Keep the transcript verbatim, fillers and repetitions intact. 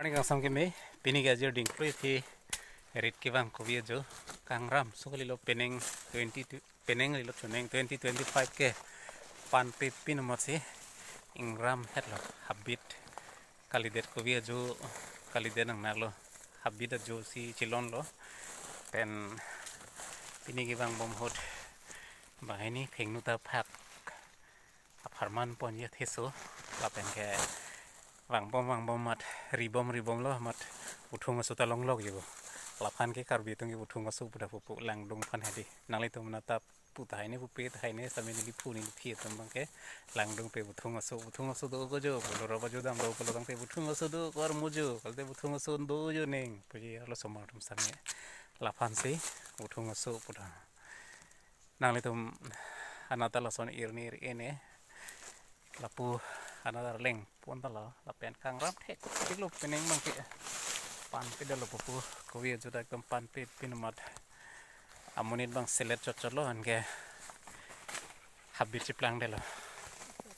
Ani kangsam keme, pini ke ajir dingklui phi rit kevang kovi ajo kangram so kalilo, penang twenty two, penang lilo chonang twenty twenty-five ke panpe pin amatsi ingram hetlo, habit kalidet kovi ajo kalidet nangnaklo, habit ajo si chilonlo. Pen pini kevang bom ahut banghini phengnu ta phak apharman pon ya theso, lapen ke vangbom vangbom mat ribom ribomlo mat puthung aso ta longlok jo. Laphan ke Karbi atum ke puthung aso pu ta pupo, langdung aphan hedi. Nanglitum na ta pu tahai ne, pupe tahai ne, sami neli phu neli phi atum abangke langdung pe puthung aso, puthung aso do ko jo, pulo roba jo dam do pulo tangte puthung aso do ko armu jo, kalte puthung aso do jo neng puji arlo osomar atum sami. Laphansi puthung aso pu ta. Nanglitum anat ta lason ir ne ir-e ne, lapu anat arleng pon ta lo, lapen kangram thektheklo penang abangke panpe detlo pupo, kovi ajo ta ekdom panpe pin amat amonit abang selet chotchotlo, anke habit chiplangdetlo.